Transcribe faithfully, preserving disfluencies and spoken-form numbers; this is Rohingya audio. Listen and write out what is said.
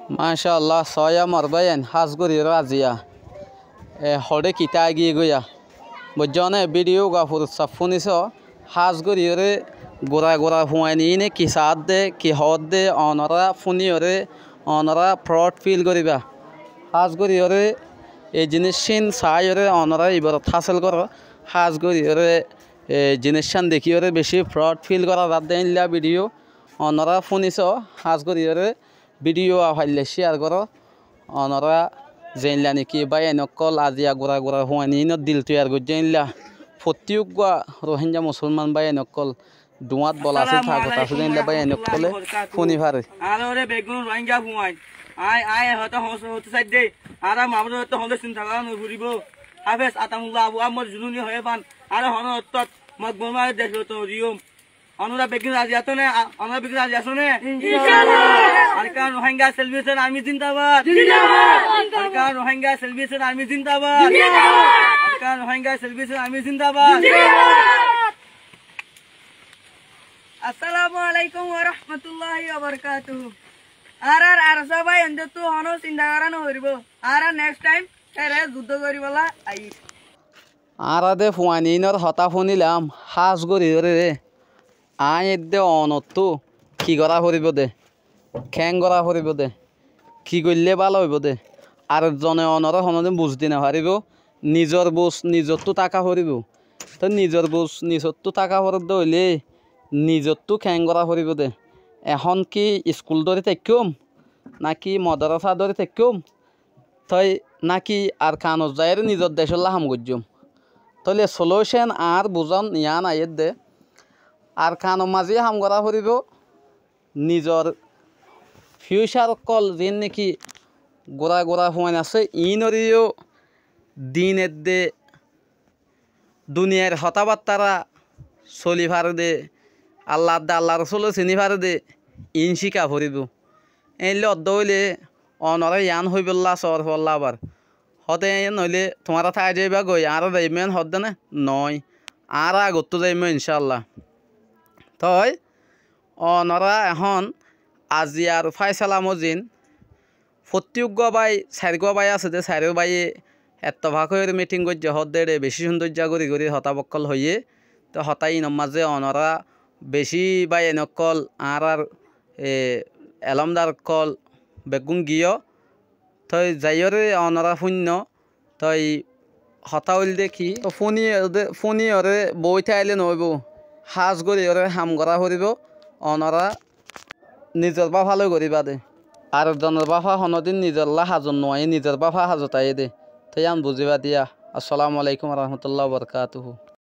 Macálla, soóiya mor báiyain, hás goríyoré aziya, e, hoçé kitá aigiyé góiya. Buijjó né, bídhiyu gua furut saf fúniso, hás goríyoré gura-gura fuain iíne ki saádde, ki hoódde, onorá fúniyoré, onorá proud fíl goríba. Hás goríyoré e ziníccín saáiyoré onorá ibarot hásel goró. Hás goríyoré e ziníccán dekíyoré bicí proud fíl gorá zadde éilla bídhiyu. Onorá fúniso, hás goríyoré bídhiyu afaillé cíyar goró. Onorá zeilla néki báiyain ókkol aziya gura-gura fuain iínor dil tuiyar goijjé éilla, fottí uggúa Ruháingga musúlman báiyain ókkol, dhuáñt bola asé, taakot asé dé éilla báiyain ókkolé fúni faré. Añára óre beggún Ruháingga fuain, aññí, aññí e hotá hoóñt, hoóñt saidde, añára maábor hotá hoóñt sinta gorá noforibó. Háfez Ataullah Abu Ammar Jununi hoóiye fán, añára honó ottót Mog Bormá dec rotton diyum. Onorá beggún razi asó né? A-, onorá beggún razi asó né? Incállah. Arakan Rohingya Salvation Army zindabad. Zindabad. Arakan Rohingya Salvation Army zindabad. Zindabad. Arakan Rohingya Salvation Army zindabad. Zindabad. Assalamu alaikum wa rahmatullahi wa barakatuhu. Añárar ARSA báiyaindóttu honó sinta gorá noforibó. Añára next time ere zuddó goríbolla aiyí. Añára de fuain iínor hotá fúnilam, hás goríyoré aññí edde onottú ki gorá foribóu dé, keén gorá foribóu dé, ki goillé bála óibou dé. Ar zone onoré honódin buz di nofaribóu, nizor buz nizottú táka foribóu. Tói nizor buz nizottú táka foredde óile nizottú keén gorá foribóu dé. Ehón ki iskul dóri táikkóm, náki modorása dóri táikkóm, tói náki Arkanot zaiyóre nizor decólla ham goijjóm. Tóile solution añár buzón yián aiyédde, Arkanor mazé ham gorá foribóu, nizor fiúcar ókkol ziín néki gura-gura fuain asé, iínoré yó din edde duniyair hotábattára soli fare dé, Alla edde Allar Rosúlore siní fare dé, iín cíka foribóu. Éeilla oddó óile onoré yián hoibólla soor foólla abar. Hoóde éen óile tuáñra táai zaibá goi, añára zaiyúm éen hoódde né? Noói. Añára agottú zaiyúm incálla. Tói onorá ehón aziyar fáisala mozin fottí uggúa bái, sairgúa bái asé dé, sairó báiye ettofak óiyoré míthing goijjé hoódde éçe bicí cúndoijja gorí gorí hotá ókkol hoiyé. Tói hotá iínor mazé onorá bicí báiyain ókkol, añárár, e, elómdar ókkol beggún giyó. Tói zaiyóre onorá fúinno, tói hotá óilde ki, fúniyoré, fúniyoré boói táile noóibou, hás goríyoré ham gorá foribóu. Onorá nizor báfa loi goríba dé. Ar zonor báfa honódin nizolla hazot nuaiyé, nizor báfa hazot aiyé dé. Tói yián buzíba diya. Assalamu alaikum warahmatullahi wabarakatuhu.